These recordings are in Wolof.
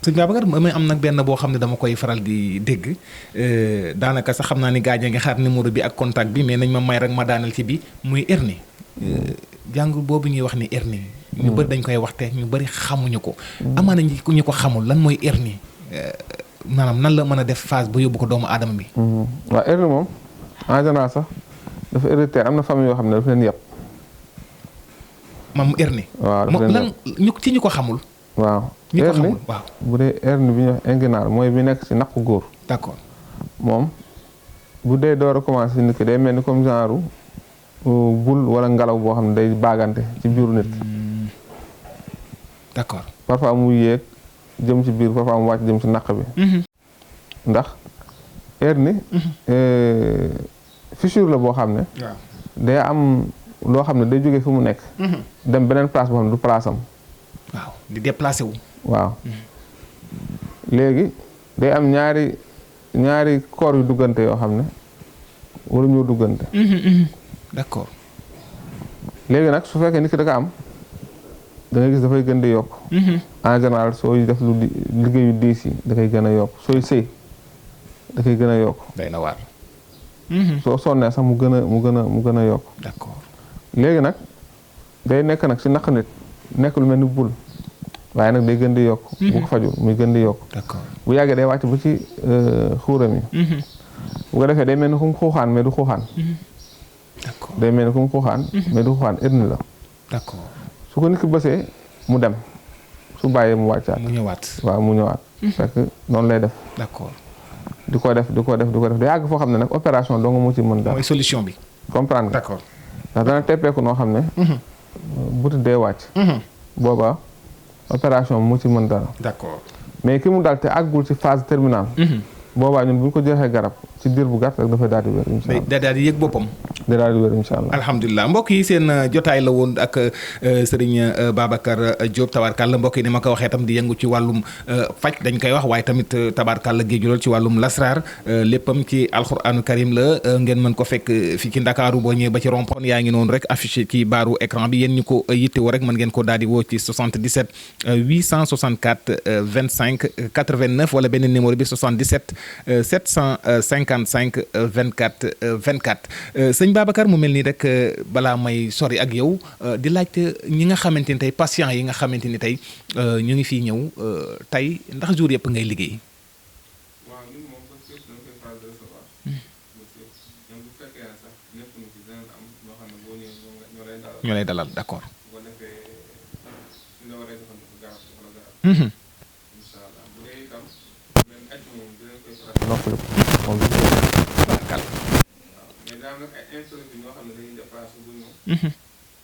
sëñ Babacar may am nag benn boo xam ne dama koy faral di dégg daanaka sax xam naa ni gaañ a ngi xaar numéro bi ak contact bi mais nañ ma may rek ma daanal ci bi muy hernie jàngoro boobu ñuy wax ni hernie ñu bëri dañ koy waxte ñu bëri xamuñu ko. amaana ñu ko xamul lan mooy hernie maanaam nan la mën a def phase ba yóbbu ko doomu aadama bi. waaw hernie moom en général sax dafa héréditaire am na famille yoo xam ne dafa leen yàpp. maam hernie. waaw dafa leen lan ñu ko xamul. waaw ñi ko xamul waaw. bu dee hernie bi ñuy wax inguinal mooy bi nekk ci naqu góor. d'accord moom bu dee door a commencé nit ki day mel ni comme genre bul wala ngelaw boo xam ne day baagante ci biiru nit. d'accord parfois mu yéeg jëm ci biir parfois mu wàcc jëm ci naq bi. ndax hernie fissure la boo xam ne. waaw day am loo xam ne day jógee fi mu nekk. dem beneen place boo xam ne du place am. waaw di déplacé wu. waaw léegi day am ñaari corps yu duggante yoo xam ne wala ñoo duggante. d'accord léegi nag su fekkee nit ki da ko am da ngay gis dafay gën di yokk. en général sooy def lu liggéeyu diis yi da koy gën a yokk sooy sëy da koy gën a yokk. day na waar. soo sonnee sax mu gën a yokk. d'accord léegi nag day nekk nag si naq nit nekk lu mel ni bul waaye nag day gën di yokk. bu ko fajul muy gën di yokk. d'accord bu yàggee day wàcc ba ci xuuram yi. bu ko defee day mel ni kum xuuxaan mais du xuuxaan. d'accord day mel ni kum xuuxaan. mais du xuuxaan hernie la. d'accord su ko nit ki bësee mu dem su bàyyee mu wàccaat. mu ñëwaat. waaw mu ñëwaat. fekk noonu lay def. d'accord di ko def day àgg foo xam ne nag opération doo nga mu ci mën dara. mooy solution bi. comprendre nga. d'accord ndax dana teppeeku noo xam ne. bu tuddee wàcc. booba opération mu ci mën dara. d'accord mais ki mu dal te àggul ci phase terminale. boobaa ñun bu ñu ko joxee garab ci diir bu gàtt rek dafay daal di wér incha allah. day daal di yëg boppam. day daal di wér incha allah. alhamdulilah mbokk yi seen jotaay la woon ak Serigne Babacar Diop tabaarkàlla mbokk yi ni ma ko waxee tam di yëngu ci wàllum faj dañ koy wax waaye tamit tabaarkàlla géeju lool ci wàllum lasraar léppam ci alxuraanu karim la ngeen mën ko fekk fii ci Ndakaaru boo ñëwee ba ci rond-point yaa ngi noonu rek affiché ci baaru écran bi yéen ñu ko yittewoo rek mën ngeen ko daal di woo ci 77 864 25 89 wala benn numéro bi 77 755 24 24 sëñ Babacar mu mel nii rek balaa may sori ak yow di laajte ñi nga xamante ni tey patients yi nga xamante ni tey ñu ngi fii ñëw tey ndax jour yëpp ngay liggéey. waaw ñun moom parce que dañ koy faral di recevoir. même bu fekkee ne sax nekk na ci dinañ am ñoo xam ne boo ñëwee ñoo lay dalal. ñoo lay dalal d'accord. bu ko defee suñ la waree jëfandikoo garab wala garab. incha allah bu dee itam benn aj moom dinañ koy faral di noppali ko moom du ko barkal. waaw mais daa am nag ay instruments ñoo xam ne dañuy déplacé bu ñëw.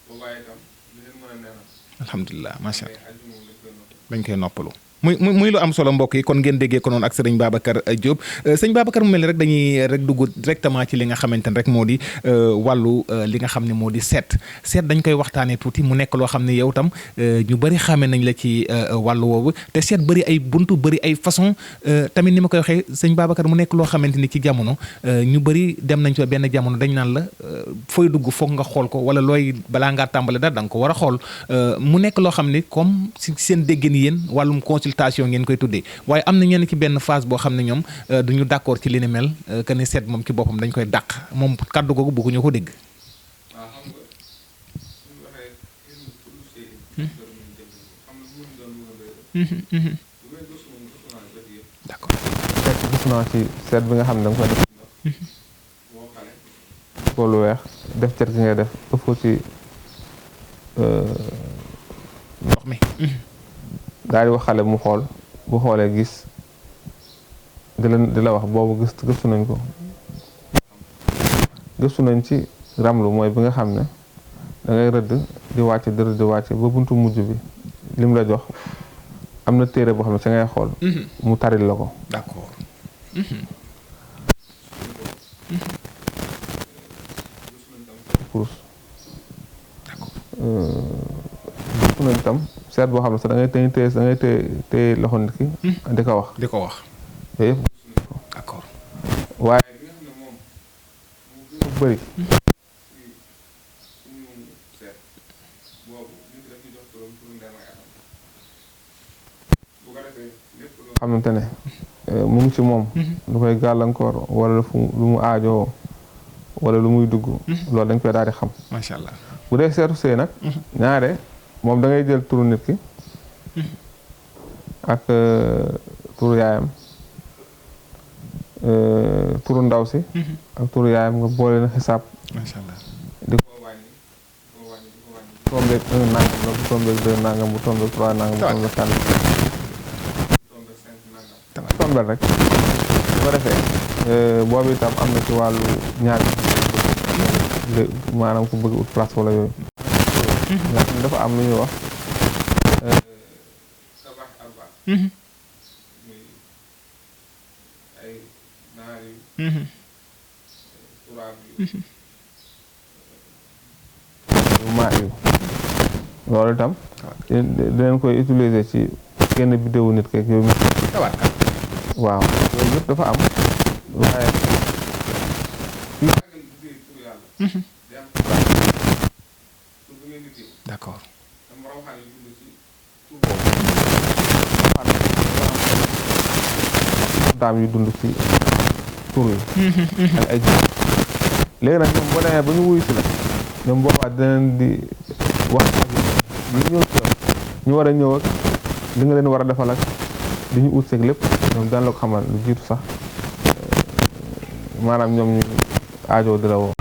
boobaa itam dinañ mën a neenal. alhamdulilah macha allah mais aj moom dañ koy noppali. dañ koy noppalu. muy lu am solo mbokk yi kon ngeen déggee ko noonu ak sëriñ Babacar Diop sëñ Babacar mu mel ni rek dañuy rek dugg directement ci li nga xamante ne rek moo di wàllu li nga xam ne moo di seet dañ koy waxtaanee tuuti mu nekk loo xam ne yow tam ñu bëri xamee nañ la ci wàllu woowu te seet bëri ay buntu bëri ay façon tamit ni ma koy waxee sëñ Babacar mu nekk loo xamante ni ci jamono ñu bëri dem nañ ci benn jamono dañ naan la fooy dugg foog nga xool ko wala looy balaa ngaa tàmbale dara da nga ko war a xool mu nekk loo xam ne comme si seen déggin yéen wàllum consultation ngeen koy tuddee waaye am na ñenn ci benn phase boo xam ne ñoom duñu d'accord ci li ni mel que ni seet moom ci boppam dañ koy dàq moom kàddu googu bëgguñu ko dégg. waaw xam nga suñu waxee ilmu kullu shay'in xam nga mun doon mun a doy bu may gëstu moom gëstu naa bët yëpp. d'accord fekk gis naa ci seet bi nga xam ne da nga koy def ndox boo xale ko lu weex def cet gi ngay def ëpp ko ci ndox mi. daal di wax xale mu xool bu xoolee gis di la wax boobu gëstu nañ ko gëstu nañ ci ramlu mooy bi nga xam ne da ngay rëdd di wàcc di rëdd di wàcc ba buntu mujj bi lim la jox am na téere boo xam ne sa ngay xool mu taril la ko. d'accord. kurus gëstu nañ tam seet boo xam ne sax da ngay téye loxo nit ki di ko wax yooyu yëpp d'accord waaye bi nga xam ne moom mu gën a bëri suñu seet boobu nit ki daf ñu jox turam turu ndey may atam bu ko defee lépp xamante ne mu ngi ci moom lu koy gàllankoor wala lu mu aajoo wala lu muy dugg loolu dañ koy daal di xam macha allah bu dee seetu sëy nag ñaare moom da ngay jël turu nit ki ak turu yaayam turu ndaw si ak turu yaayam nga boole na xisaab macha allah di ko wàññi tombeeg 1 nangam la bu tombeeg 2 nangam bu tombeeg 3 nangam bu tombeeg 4 bu tombeeg 5 nangam tombel rek bu ko defee boobu itam am na ci wàllu ñaar maanaam ku bëgg ut place wala yooyu nga xam ne dafa am lu ñuy wax tabax alba muy ay naar yu turaab yu maa yu loolu itam dinañ koy utiliser ci genn vidéo nit keeg yow mi waaw loolu yëpp dafa am waaye d'accord daam yu dund ci tur yi ak ay ji léegi nag ñoom boo demee ba ñu wuyu si la ñoom boobaa dinañ di wax ak ñu ñëw ci ñu war a ñëw ak li nga leen war a defal ak di ñu ut seeg lépp ñoom daan la ko xamal lu jiitu sax maanaam ñoom ñu aajoo di la woo